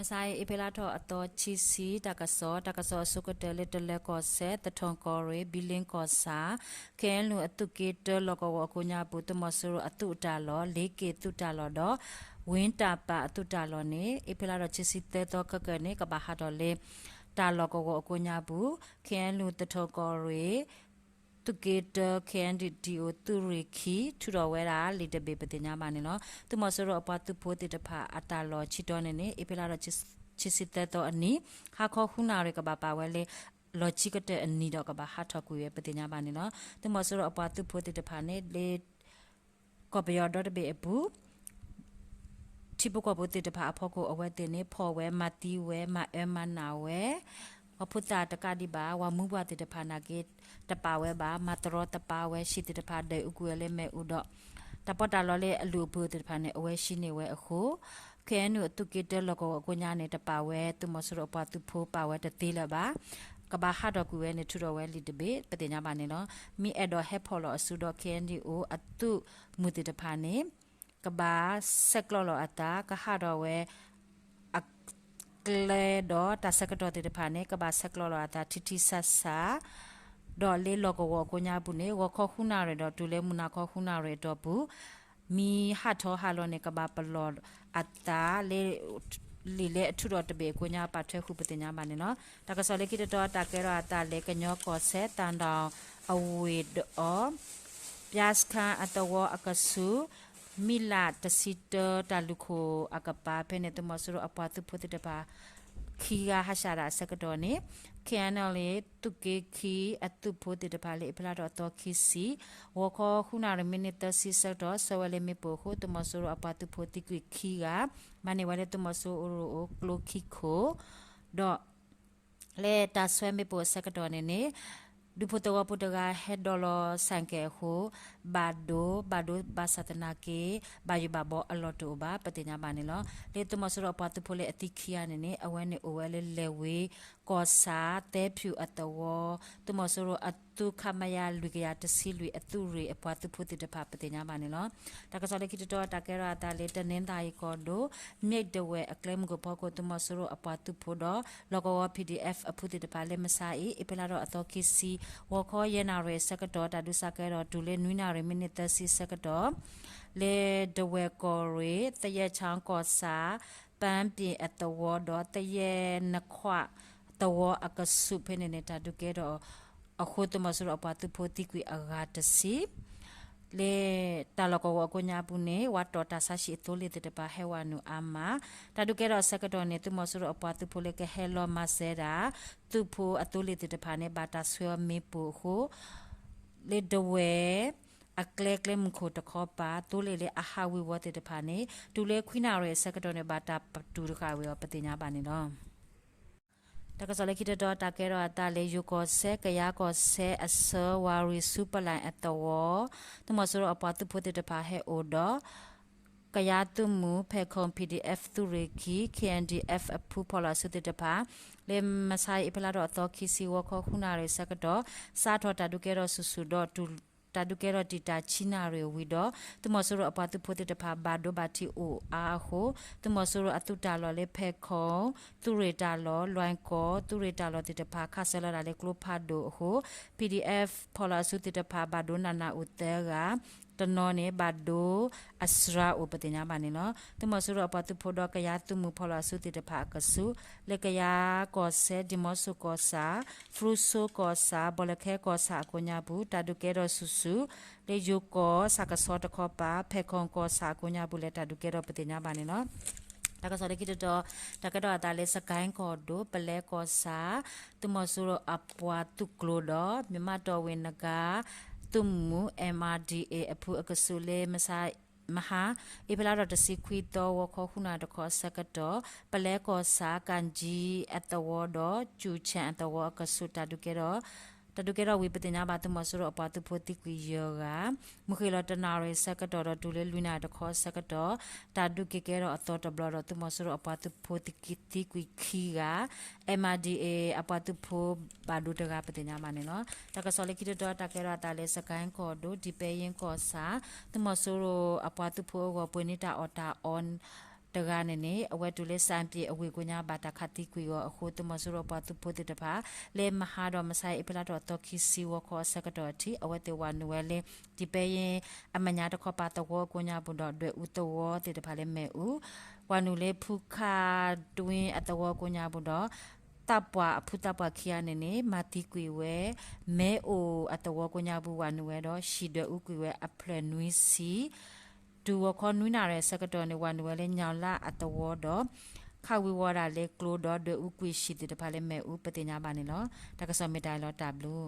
မဆါအံၤ အ့ဖြ့လါထီၣ်အသီခံဆံ တၢ်ကစီၣ်, တၢ်ကစီၣ်အဆိကတၢၢ်လၢ တလၢၤကီၢ်စဲၣ်, သထူၣ်ကီၢ်ရ့ၣ်, ဘံလ့ကီၢ်ဆၣ်, ခဲအံၤလူၤအသုးက့တၢလီၢ်ကဝီၤအကိးညါပူၤ သုးမီၤစိရိၤအသုးတၢ်လီၢ်, လ့က့ၤသုးတၢ်လီၢ်ဒီး ဝ့တၢ်ပာ်အသုးတၢ်လီၢ်န့ၣ် အ့ဖြ့လါထီၣ်ခံဆံသၢသီခဲကနံၣ်န့ၣ် ကဘၣ်ဟးထီၣ်လၢ တၢ်လီၢ်ကဝီၤအကိးညါပူၤ, ခဲအံၤလူၤသထူၣ်ကီၢ်ရ့ၣ် သုးက့တၢ KNDO သုးရ့ၣ်ခံ ထုးထီၣ်ဝဲဒၣ်လံာ်တဘ့ၣ် ပသ့ၣ်ညါဘၣ်န့ၣ်လီၤ. သုးမီၤစိရိၤအပှၤသုးဖိသ့ၣ်တဖၣ်အတၢ်လီၢ်ဆံတီၤန့ၣ်န့ၣ် အ့ဖြ့လါထီၣ်ခံဆံသၢသီအနံၤ ဟါခီဃုနၣ်ရံၣ် ကဘၣ်ပာ်ဝဲလၢ လီၢ်ခံကတၢၢ်အနံၤဒီး ကဘၣ်ဟးထီၣ်ကွံာ်ဝဲ ပသ့ၣ်ညါဘၣ်န့ၣ်လီၤ. သုးမီၤစိရိၤအပှၤသုးဖိသ့ၣ်တဖၣ်န့ၣ် လၢ ကီၢ်ပယီၤဒီတဘ့ၣ်အပူၤ ထံဖိကီၢ်ဖိသ့ၣ်တဖၣ်အဖီခိၣ် အဝဲသ့ၣ်န့ၣ် ဖီၣ်ဝဲ, မၤသံဝဲ, မၤအၢမၤနးဝဲ, ပှၤဖိသၣ်တကးဒံးဘၣ် ပှၤမုၢ်ပှၢ်သ့ၣ်တဖၣ်နာ်က့ တပာ်ဝဲဘၣ်, မၤတရီတပါဝဲ, ဟံၣ်သ့ၣ်တဖၣ်ဒဲးအူကွံာ်ဝဲလၢမ့ၣ်အူဒီး တၢ်ပီးတၢ်လီလၢအလုၢ်အပှ့ၤသ့ၣ်တဖၣ်န့ၣ် အဝဲဟံးန့ၢ်ဝဲအဃိ ခဲအံၤ သုးက့တၢလီၢ်ကဝီၤအကိးညါန့ၣ် တပာ်ဝဲ သုးမီၤစိရိၤအပှၤသုးဖိပာ်ဝဲတသ့လၢၤဘၣ်. ကဘၣ်ဟးထီၣ်ကွံာ်ဝဲန့ၣ် ထုးထီၣ်ဝဲလံာ်တဘ့ၣ် ပသ့ၣ်ညါဘၣ်န့ၣ်လီၤ. မ့ၢ်အဲၣ်ဒိးဟဲဖီၣ်လီၤအစုဒီး KNDO အသုးမုၢ်သ့ၣ်တဖၣ်န့ၣ် ကဘၣ်ဆဲးကျိးလီၤအသး ကဟးထီၣ်ဝဲ အကျဲဒီးတၢ်ဆၢကတီၢ်သ့ၣ်တဖၣ်န့ၣ် ကဘၣ်ဆဲးကျိးလီၤအသးထံထံဆးဆး ဒီးလၢလီၢ်ကဝီၤအကိးညါပူၤန့ၣ် ဂီၤခီဃုနၣ်ရံၣ်ဒီးတုၤလၢမုၢ်နၤခီဃုနၣ်ရံၣ်အတီၢ်ပူၤ မ့ၢ်ဟးထီၣ်ဟးလီၤန့ၣ် ကဘၣ်ပလီၢ်အသးလၢ လံာ်လၢအထုးထီၣ်တဘ့ၣ်အကိးညါ ပာ်ထွဲဃုာ် ပသ့ၣ်ညါဘၣ်န့ၣ်လီၤ. တၢ်ကစီၣ်လၢခံတတီၤ တၢ်ကဲထီၣ်အသးလၢ ကညီကီၢ်စဲၣ် သံတောင်အဝ့ၢ်ဒီး ပၠၢစခါအသဝီအကဆူး မံလးတဆံတၢ တၢ်လူၢ်ခိၣ်အကပၤ ဖဲန့ၣ် သုးမီၤစိရိၤအပှၤသုးဖိသ့ၣ်တဖၣ် ခံဂၤဟးရှးဒၣ်အဆၢကတီၢ်န့ၣ် KNLA သုးက့ခံအသုးဖိသ့ၣ်တဖၣ်လၢ အ့ဖြ့လါထီၣ်အသီခံဆံ ဂီၤခီဃုနၣ်ရံၣ်မံးနံးသၢဆံဆၢကတီၢ် ဆှၢဝဲလၢမ့ၣ်ပိၢ်အဃိ သုးမီၤစိရိၤအပှၤသုးဖိသံကွံာ်ခံဂၤ မၤန့ၢ်ဝဲလၢသုးမီၤစိရိၤအရိၣ်အိၣ်ကျိခံခိၣ် ဒီး လၢတၢ်ဆှၢမ့ၣ်ပိၢ်အဆၢကတီၢ်န့ၣ်န့ၣ် ဒူဖိသဝီဖိတဂၤဟဲဒိးလီၤဆၣ်ကဲၣ်အဃိ ဘၣ်ဒိ ဘၣ်ဒိဘၣ်ဆၣ်သနာ်က့ ဘၣ်ယိၣ်ဘၣ်ဘီအလီၢ်တအိၣ်ဘၣ် ပသ့ၣ်ညါဘၣ်န့ၣ်လီၤ. လၢသုးမီၤစိရိၤအပှၤသုးဖိလၢအသံခံဂၤန့ၣ်န့ၣ် အဝဲန့ၣ်အိၣ်ဝဲလၢလဲၤဝ့ၤကီၢ်ဆၣ် သဲဖၠူၣ်အသဝီ သုးမီၤစိရိၤအသုး ခမရ လွံၢ်ကယၤတဆံလွံၢ် အသုးရ့ၣ်အပှၤသုးဖိသ့ၣ်တဖၣ် ပသ့ၣ်ညါဘၣ်န့ၣ်လီၤ. တၢ်ကစီၣ်လၢခံတတီၤ တၢ်ကဲထီၣ်အသးလၢ တနီသရံၣ်ကီၢ်ဒိၣ် မ့ၢ်ဒဝဲၢ်အကျဲမုၢ်ခိၣ်ဖီခိၣ် သုးမီၤစိရိၤအပှၤသုးဖိဒီး လီၢ်ကဝီၤ PDF အဖုသ့ၣ်တဖၣ်လၢမဆါအံၤ အ့ဖြ့လါထီၣ်အသီခံဆံ ဂီၤခီယဲၢ်နၣ်ရံၣ်အဆၢကတီၢ် တၢ်ဒုးစးကဲထီၣ်တုၤလၢနွံနၣ်ရံၣ်မံးနံးသၢဆံဆၢကတီၢ် လၢဒဝဲၢ်ကီၢ်ရ့ၣ် သယဲၢ်ဆၣ်ကီၢ်ဆၣ် ပၢ်ပ့ၣ်အသဝီဒီး သယဲၢ်နခွးသဝီအကဆူးဖဲန့ၣ်န့ၣ် တၢ်ဒုးကဲထီၣ်အဃိ သုးမီၤစိရိၤအပှၤသုးဖိသံကွံာ်အဂၤတဆံ လၢတၢ်လီၢ်ကဝီၤအကိးညါပူၤန့ၣ် ဝးတီၢ်တၢ်ဆါဟံၣ်အသိလ့ၣ်သ့ၣ်တဖၣ်ဟဲဝဲနုာ်အါမး တၢ်ဒုးကဲထီၣ်အဆၢကတီၢ်န့ၣ် သုးမီၤစိရိၤအပှၤသုးဖိလၢကဟဲလီၤမၤစၢၤဒၣ် သုးဖိအသိလ့ၣ်သ့ၣ်တဖၣ်န့ၣ် ဘၣ်တၢ်ဆှၢအီၤမ့ၣ်ပိၢ်အဃိ လၢဒဝဲၢ် အကျဲကျဲမုၢ်ခိၣ်တခီပၤ သိလ့ၣ်လၢအဟးဝ့ၤဝီၤသ့ၣ်တဖၣ်န့ၣ် တုၤလၢခွံနၣ်ရံၣ်အဆၢကတီၢ်န့ၣ် ဘၣ်တၢ်ပတုာ်တဃာ်ဝဲအီၤ ပသ့ၣ်ညါဘၣ်န့ၣ်လီၤ. တၢ်ကစီၣ်လၢခံတတီၤ တၢ်ကဲထီၣ်အသးလၢ ယိၤကီၢ်စဲၣ် ကယၤကီၢ်စဲၣ်အဆၢ ဝၤရံၣ်ဆူပလၣ်အသဝီ သုးမီၤစိရိၤအပှၤသုးဖိသ့ၣ်တဖၣ်ဟဲအိၣ်ဒီး ကယၤသုးမုၢ် ဖဲးခိၣ် PDF သုးရ့ၣ်ခံ KNDF အဖုဖီၣ်လီၤအစုသ့ၣ်တဖၣ် လၢမဆါအံၤ အ့ဖြ့လါထီၣ်အသီခံဆံ ဂီၤခီဃုနၣ်ရံၣ်အဆၢကတီၢ် စးထီၣ်တၢ်ဒုးကဲထီၣ်စုာ်စုာ်ဒီး တၢ်ဒုးကဲထီၣ်တံာ်တာ်ဆံနၣ်ရံၣ်ဝံၤဒီး သုးမီၤစိရိၤအပှၤသုးဖိသ့ၣ်တဖၣ် ဘၣ်ဒိဘၣ်ထံးအိၣ်အါအဃိ သုးမီၤစိရိၤအသုးတၢ်လီၢ်လၢ ဖဲးခိၣ် သုးရ့ၣ်တၢ်လီၢ် လွဲၢ်ကီၢ် သုးရ့ၣ်တၢ်လီၢ်သ့ၣ်တဖၣ် ခးစၢၤလီၤဒၣ်လၢကျိဖးဒိၣ်အဃိ PDF ဖီၣ်လီၤအစုသ့ၣ်တဖၣ် ဘၣ်ဒိနးနးအိၣ်သၢဂၤ တနီၤန့ၣ် ဘၣ်ဒိအစှၤအိၣ် ပသ့ၣ်ညါဘၣ်န့ၣ်လီၤ. သုးမီၤစိရိၤအပှၤသုးဖိဒီး ကယၤသုးမုၢ်ဖီၣ်လီၤအစုသ့ၣ်တဖၣ်အကဆူး လၢကယၤကီၢ်စဲၣ် ဒံၣ်မီဆိၣ်ကီၢ်ဆၣ် ဖရူဆိကီၢ်ဆၣ် ဘီလၢခဲကီၢ်ဆၣ်အကိးညါပူၤ တၢ်ဒုးကဲထီၣ်စုာ်စုာ် လၢယိၤကီၢ်ဆၣ်ကဆီတခီပၤ ဖဲးခိၣ်ကီၢ်ဆၣ်အကိးညါပူၤလၢတၢ်ဒုးကဲထီၣ် ပသ့ၣ်ညါဘၣ်န့ၣ်လီၤ. တၢ်ကစီၣ်လၢခံတတီၤ တၢ်ကဲထီၣ်အသးလၢ စကဲၣ်ကီၢ်ဒိၣ် ပလဲကီၢ်ဆၣ် သုးမီၤစိရိၤအပှၤသုးကျိၤဒီး မ့ၢ်မးတီၢ်ဝ့ၢ်နဂၤ သုးမုၢ် MRDA အဖုအကဆူးလၢ မဟါ အ့ဖြ့လါထီၣ်တဆံခွံသီ ဂီၤခီဃုနၣ်တခီအဆၢကတီၢ် ပလဲကီၢ်ဆၣ် ကၣ်ကၠံအသဝီဒီး ကၠူၣ်ဆၣ်အသဝီအကဆူး တၢ်ဒုးကဲထီၣ် တၢ်ဒုးကဲထီၣ်ဝံၤ ပသ့ၣ်ညါဘၣ် သုးမီၤစိရိၤအပှၤသုးဖိသံကွံာ်ယဲၢ်ဂၤ မုၢ်ဃ့ၢ်လီၤတနၣ်ရံၣ်အဆၢကတီၢ်ဒီး တုၤလၢလွံၢ်နၣ်ရံၣ်တခီအဆၢကတီၢ် တၢ်ဒုးက့ၤကဲထီၣ်အသီတဘျီဒီး သုးမီၤစိရိၤအပှၤသုးဖိသံကွံာ်ခံဂၤ MRDA အပှၤသုးဖိဘၣ်ဒိတဂၤ ပသ့ၣ်ညါဘၣ်န့ၣ်လီၤ. တၢ်ကစီၣ်လၢခံတတီၤ တၢ်ကဲထီၣ်အသးလၢ စကဲၣ်ကီၢ်ဒိၣ် ဒံးပဲယ့ကီၢ်ဆၣ် သုးမီၤစိရိၤအပှၤသုးဖိအဂီၢ် ပှ့ၤန့ၢ်တၢ်အီၣ်တၢ်အီ တဂၤန့ၣ်န့ၣ် အဝဲတုၤလၢ စၣ်ပံၤ အဝ့ၢ်ကိညါ ဘၣ်တၢ်ခးသံကွံာ်အီၤအဃိ သုးမီၤစိရိၤပှၤသုးဖိသ့ၣ်တဖၣ် လၢမဟါဒီးမဆါအံၤ အ့ဖြ့လါထီၣ်သီခံဆံ ဂီၤခီအဆၢကတီၢ်ထံး အဝဲသ့ၣ်ဝးနုာ်ဝဲလၢ ဒံးပဲယ့ အမဲာ်ညါတခီပၤသဝီကိညါပူၤဒီး ဒွဲၣ်အူသဝီသ့ၣ်တဖၣ်လၢမ့ၣ်အူ ဝးနုာ်လၢဖုခၣ်တွံအသဝီကိညါပူၤဒီး သးပှၢ်အဖုသးပှၢ်ခံဂၤန့ၣ်န့ၣ် မၤသံကွံာ်ဝဲ မ့ၣ်အူအသဝီကိညါပူၤဝးနုာ်ဝဲဒီး ဟံၣ်ဒွဲၣ်အူကွံာ်ဝဲအဖျၢၣ်နွံဆံ တုၤဂီၤခီနွံနၣ်ရံၣ်အဆၢကတီၢ်န့ၣ် ဝးနုာ်ဝဲလၢညၣ်လၣ်အသဝီဒီး ခးဝံၤဝီၤဒၣ်လၢကျိဒီး ဒွဲၣ်အူကွံာ်ဟံၣ်သ့ၣ်တဖၣ်လၢမ့ၣ်အူ ပသ့ၣ်ညါဘၣ်န့ၣ်လီၤ. တၢ်ကစီၣ်မ့ၢ်တၢ်အံၤလီၤ တၢ်ဘျုး